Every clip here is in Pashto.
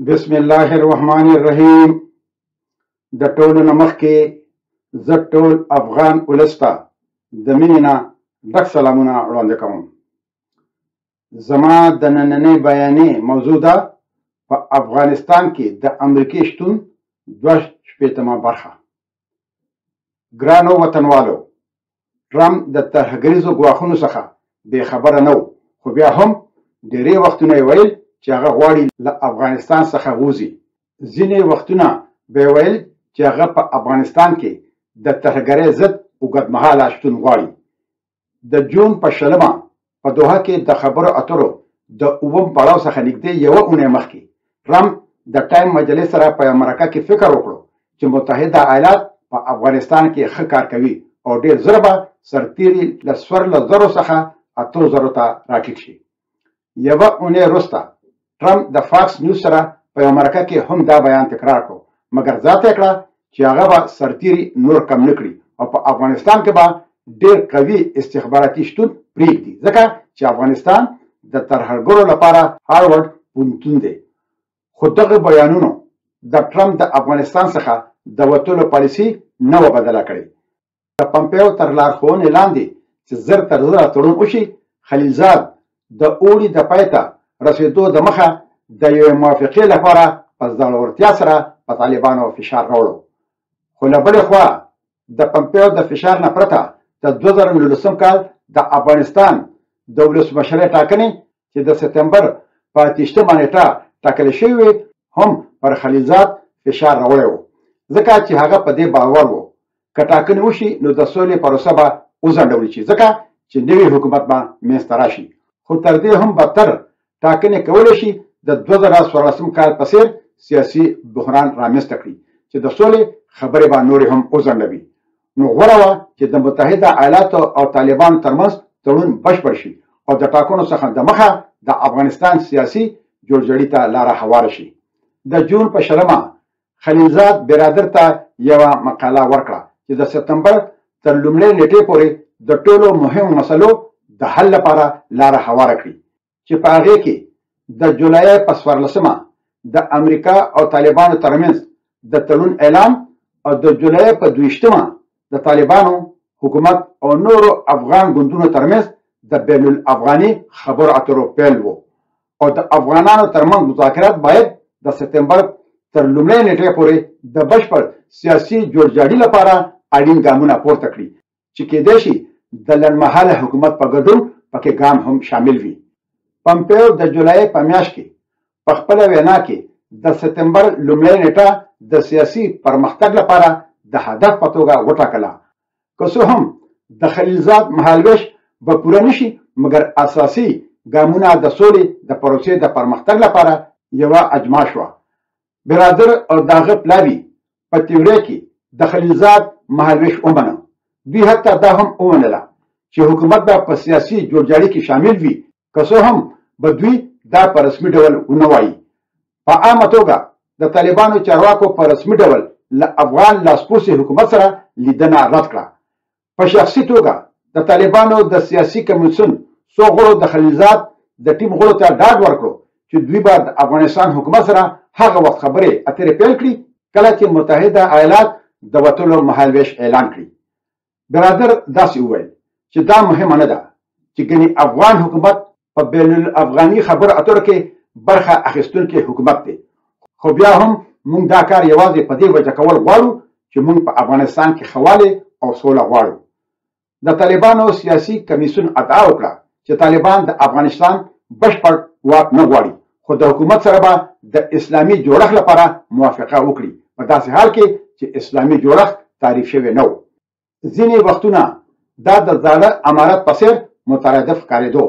بسم الله الرحمن الرحیم. د ټولو نه مخکې زه ټول افغان ولس ته د مینې نه ډک سلامونه وړاندې کوم. زما د نننۍ بیانې موضوع ده په افغانستان کې د امریکې شتون 62مه برخه. ګرانو وطنوالو، ټرمپ د ترهګریزو ګواښونو څخه بې خبره نه و، خو بیا هم ډېری وختونه یې ویل چې هغه غواړي له افغانستان څخه ووځي. ځینې وختونه به یې ویل چې هغه په افغانستان کې د ترهګرۍ ضد اوږدمهاله شتون غواړي. د جون په 20مه په دوحه کې د خبرو اترو د اووم پړاو څخه نږدې یوه اونۍ مخکې ټرمپ د ټایم مجلې سره په یوه مرکه کې فکر وکړو چې متحده ایالات په افغانستان کې ښه کار کوي او ډېر زر به سرتیري له 14,000 څخه 8,000 ته راټیټ شي. یوه اونۍ وروسته ټرمپ د فاکس نیوز سره په یوه مرکه کې هم دا بیان تکرار کړو، مګر زیاته یې کړه چې هغه به سرتیري نور کم نه کړي او په افغانستان کې به ډېر قوي استخباراتي شتون پرېږدي، ځکه چې افغانستان د ترهګرو لپاره هارورډ پوهنتون دی. خو دغه بیانونو د ټرمپ د افغانستان څخه د وتلو پالیسي نه وه بدله کړې. د پمپیو تر لارښوونې لاندې چې زر تر زره تړون وشي، خلیلزاد د اوړي د پای ته رسېدو د مخه د یوې موافقې لپاره په زړورتیا سره په طالبانو فشار راوړو. خو له بلې خوا د پمپیو د فشار نه پرته د 2019 کال د افغانستان د ولسمشرۍ ټاکنې چې د سپتمبر په 28مه نېټه ټاکل شوې وې، هم پر خلیلزاد فشار راوړی و، ځکه چې هغه په دې باور و که ټاکنې وشي نو د سولې پروسه به وځنډول شي، ځکه چې نوی حکومت به منځته راشي. خو تر دې هم بدتر ټاکنې کولی شي د 2014 کال په څېر سیاسي بحران رامنځته کړي چې د سولې خبرې به نورې هم وځنډوي. نو غوره وه چې د متحده ایالاتو او طالبانو ترمنځ تړون بشپړ شي او د ټاکنو څخه دمخه د افغانستان سیاسي جوړجاړي ته لاره هواره شي. د جون په 20مه خلیلزاد برادر ته یوه مقاله ورکړه چې د سپتمبر تر لومړۍ نېټې پورې د ټولو مهمو مسلو د حل لپاره لاره هواره کړي، چې په هغې کې د جولای په 14مه د امریکا او طالبانو ترمنځ د تړون اعلان او د جولای په 22مه د طالبانو حکومت او نورو افغان ګوندونو ترمنځ د بین الافغاني خبرو اترو پیل و، او د افغانانو ترمنځ مذاکرات باید د سپتمبر تر لومړۍ نېټې پورې د بشپړ سیاسي جوړجاړي لپاره اړین ګامونه پورته کړي، چې کېدای شي د لنډمهاله حکومت په ګډون پکې ګام هم شامل وي. پمپیو د جولای په میاشت کې په خپله وینا کې د سپتمبر لومړۍ نېټه د سیاسي پرمختګ لپاره د هدف په توګه وټاکله. که څه هم د خلیلزاد مهالوېش به پوره نه شي، مګر اساسي ګامونه د سولې د پروسې د پرمختګ لپاره یوه اجماع شوه. برادر او د هغه پلاوي په تیورۍ کې د خلیلزاد مهالوېش ومنه. دوی حتی دا هم ومنله چې حکومت به په سیاسي جوړجاړي کې شامل وي، که څه هم به دوی دا په رسمي ډول ونه وایي. په عامه توګه د طالبانو چارواکو په رسمي ډول له افغان لاسپوڅي حکومت سره لیدنه رد کړه. په شخصي توګه د طالبانو د سیاسي کمیسیون څو غړو د خلیلزاد د ټیم غړو ته ډاډ ورکړو چې دوی به د افغانستان حکومت سره هغه وخت خبرې اترې پیل کړي کله چې متحده ایالات د وتلو مهالوېش اعلان کړي. برادر داسې وویل چې دا مهمه نه ده چې ګنې افغان حکومت په بین الافغاني خبرو اترو کې برخه اخیستونکی حکومت دی، خو بیا هم موږ دا کار یوازې په دې وجه کول غواړو چې موږ په افغانستان کې ښه والی او سوله غواړو. د طالبانو سیاسي کمیسیون ادعا وکړه چې طالبان د افغانستان بشپړ واک نه غواړي، خو د حکومت سره به د اسلامي جوړښت لپاره موافقه وکړي، په داسې حال کې چې اسلامي جوړښت تعریف شوی نه و. ځینې وختونه دا د زاړه امارت په څېر مترادف ښکارېدو،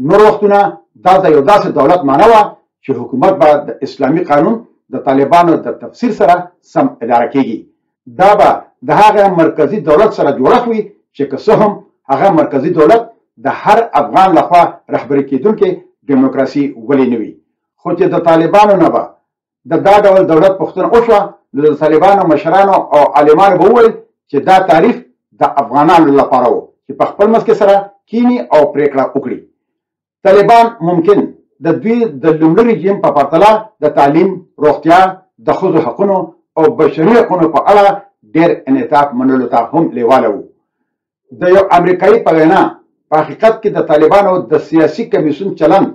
نور وختونه دا د یو داسې دولت معنی وه چې حکومت به د اسلامي قانون د طالبانو د تفسیر سره سم اداره کیږي. دا به د هغه مرکزي دولت سره جوړښت وي چې که څه هم هغه مرکزي دولت د هر افغان لخوا رهبري کېدونکې دیموکراسي ولې نه وي، خو چې د طالبانو نه به د دا ډول دولت پوښتنه وشوه نو د طالبانو مشرانو او عالمانو به وویل چې دا تعریف د افغانانو لپاره و چې په خپل منځ کې سره کینی او پرېکړه وکړي. طالبان ممکن د دوی د لومړي رژیم په پرتله د تعلیم، روغتیا، د ښځو حقونو او بشري حقونو په اړه ډېر انعطاف منلو ته هم لیواله وو. د یو امریکایي په وینا، په حقیقت کې د طالبانو د سیاسي کمیسیون چلند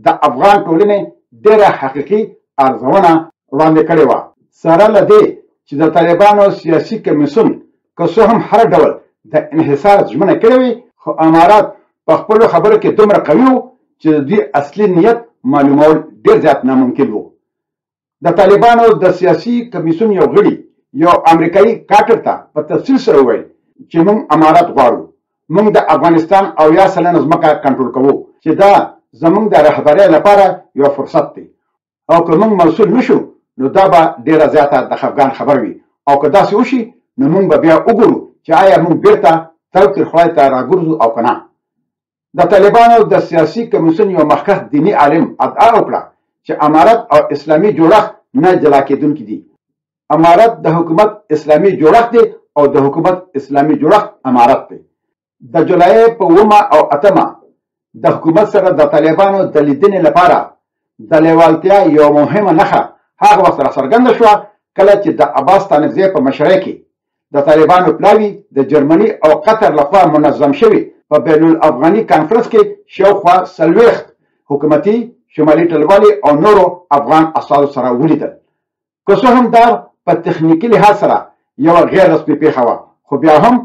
د افغان ټولنې ډېره حقیقي ارزونه وړاندې کړې وه. سره له دې چې د طالبانو سیاسي کمیسیون که څه هم هر ډول د انحصار ژمنه کړې وي، خو امارات په خپلو خبرو کې دومره قوي وو چې د دوی اصلي نیت معلومول ډېر زیات ناممکن وو. د طالبانو د سیاسي کمیسیون یو غړي یو امریکایي کارټر ته په تفصیل سره وویل چې موږ امارت غواړو، موږ د افغانستان 70% ځمکه کنټرول کوو، چې دا زموږ د رهبرۍ لپاره یو فرصت دی، او که موږ مسؤل نه شو نو دا به ډېره زیاته د خفګان خبر وي، او که داسې وشي نو موږ به بیا وګورو چې آیا موږ بیرته تاوتریخوالي ته راګرځو او که نه. د طالبانو د سیاسي کمیسیون یو مخکښ دیني عالم ادعا وکړه چې امارت او اسلامي جوړښت نه جلا کېدونکي دي. امارت د حکومت اسلامي جوړښت دی او د حکومت اسلامي جوړښت امارت دی. د جولای په 7 او 8 د حکومت سره د طالبانو د لیدنې لپاره د لیوالتیا یوه مهمه نښه هغه وخت راڅرګنده شوه کله چې د عباس ستانکزي په مشرۍ کې د طالبانو پلاوي د جرمني او قطر لخوا منظم شوي په بین الافغاني کانفرنس کې شاوخوا 40 حکومتي، شمالي ټلوالي او نورو افغان استازو سره ولیدل. که څه هم دا په تخنیکي لحاظ سره یوه غیر رسمي پېښه وه، خو بیا هم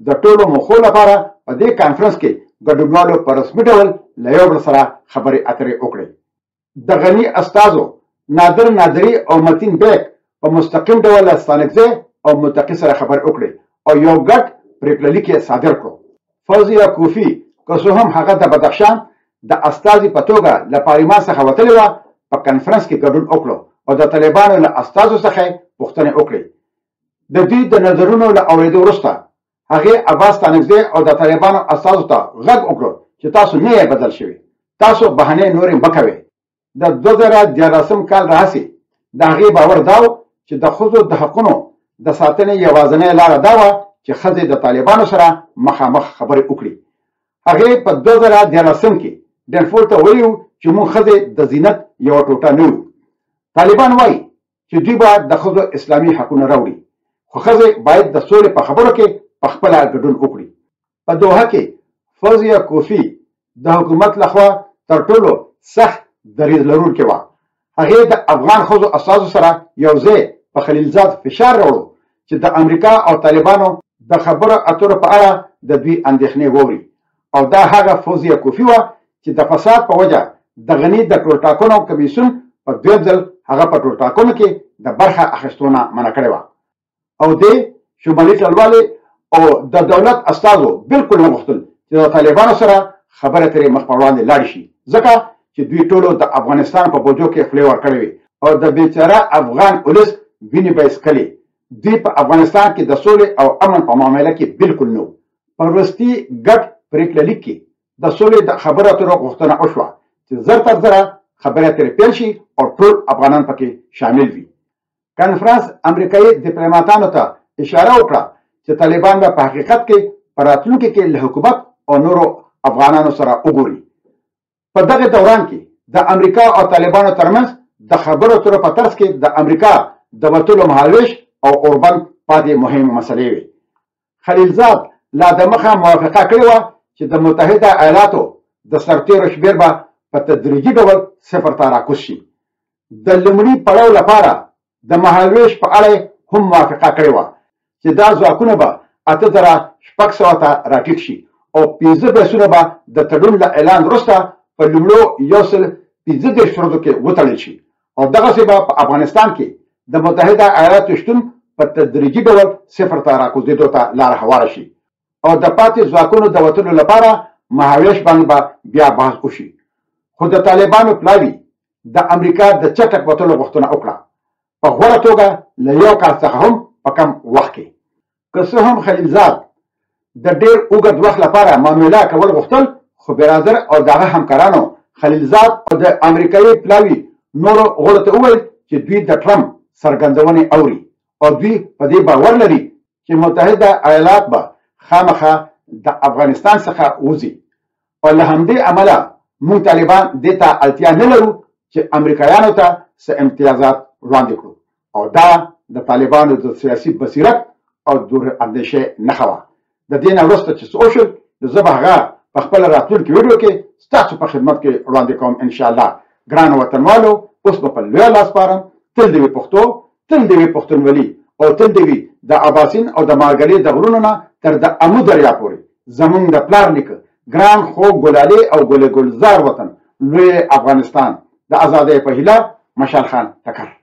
د ټولو موخو لپاره په دې کانفرنس کې ګډونوالو په رسمي ډول له یو بل سره خبرې اترې وکړې. د غني استازو نادر نادري او متین بیک په مستقیم ډول له ستانکزي او متقي سره خبرې وکړې او یو ګډ پرېکړه لیک یې صادر کړو. فوزیه کوفي که څه هم هغه د بدخشان د استازي په توګه له پارلمان څخه وتلې وه، په کنفرانس کې ګډون وکړو او د طالبانو له استازو څخه یې پوښتنې وکړې. د دوی د نظرونو له اورېدو وروسته هغې عباس ستانکزي او د طالبانو استازو ته غږ وکړو چې تاسو نه یې بدل شوي، تاسو بهانې نورې مه کوئ. د 2013 کال راهیسې د هغې باور دا و چې د ښځو د حقونو د ساتنې یوازنۍ لاره دا وه چې ښځې د طالبانو سره مخامخ خبرې وکړي. هغې په 2013 کې ډنفور ته ویلي وو چې موږ ښځې د زینت یوه ټوټه نه یو. طالبان وایي چې دوی به د ښځو اسلامي حقونه راوړي، خو ښځې باید د سولې په خبرو کې په خپله ګډون وکړي. په دوحه کې فوزیه کوفي د حکومت لخوا تر ټولو سخت دریځ لرونکې وه. هغې د افغان ښځو استازو سره یو ځای په خلیلزاد فشار راوړو چې د امریکا او طالبانو د خبرو اترو په اړه د دوی اندېښنې واوري، او دا هغه فوزیه کوفي وه چې د فساد په وجه د غني د ټولټاکنو کمیسیون په دویم ځل هغه په ټولټاکنو کې د برخه اخیستو نه منع کړې وه، او دې شمالي ټلوالې او د دولت استازو بالکل نه غوښتل چې د طالبانو سره خبرې اترې مخ په وړاندې لاړې شي، ځکه چې دوی ټولو د افغانستان په بوجو کې خولې ورکړې وې او د بیچاره افغان ولس وینې به یې څښلې. دوی په افغانستان کې د سولې او امن په معامله کې بالکل نه وو. په وروستي ګډ پرېکړه لیک کې د سولې د خبرو اترو غوښتنه وشوه چې زر تر زره خبرې اترې پیل شي او ټول افغانان پکې شامل وي. کنفرانس امریکایي دیپلوماتانو ته اشاره وکړه چې طالبان به په حقیقت کې په راتلونکي کې له حکومت او نورو افغانانو سره وګوري. په دغه دوران کې د امریکا او طالبانو ترمنځ د خبرو اترو په ترڅ کې د امریکا د وتلو مهالوېش او اوربند پاتې مهمې مسلې وې. خلیلزاد لا د مخه موافقه کړې وه چې د متحده ایالاتو د سرتېرو شمېر به په تدریجي ډول صفر ته راکوز شي. د لومړي پړاو لپاره د مهالوېش په اړه هم موافقه کړې وه چې دا ځواکونه به 8600 ته راټیټ شي او 5 بیسونه به د تړون له اعلان وروسته په لومړو 135 ورځو کې وتړل شي، او دغسې به په افغانستان کې د متحده ایالاتو شتون په تدریجي ډول صفر ته راکوزېدو ته لاره هواره شي، او د پاتې ځواکونو د وتلو لپاره مهالوېش باندې به بیا بحث وشي. خو د طالبانو پلاوي د امریکا د چټک وتلو غوښتنه وکړه، په غوره توګه له یو کال څخه هم په کم وخت کې. که څه هم خلیلزاد د ډېر اوږد وخت لپاره معامله کول غوښتل، خو برادر او د هغه همکارانو خلیلزاد او د امریکایي پلاوي نورو غړو ته وویل چې دوی د ټرمپ څرګندونې اوري او دوی په دې باور لري چې متحده ایالات به خامخا د افغانستان څخه وځي، او له همدې امله موږ طالبان دې ته اړتیا نه لرو چې امریکایانو ته څه امتیازات وړاندې کړو. او دا د طالبانو د سیاسي بصیرت او دور اندیشې نښه وه. د دې نه وروسته چې څه وشول، نو زه به هغه په خپله راتلونکې ویډیو کې ستاسو په خدمت کې وړاندې کوم ان شاء الله. ګرانو وطنوالو، اوس به په لویه لاس پارم. تل دې وي پښتو، تل دې وي پښتونولي، او تل دې وي د اباسین او د مارګلې د غرونو نه تر د امو دریا پورې زمونږ د پلار نیکه ګران خوږ ګلالې او ګل ګلزار وطن لوی افغانستان د ازادۍ په هیله. مشال خان ټکر.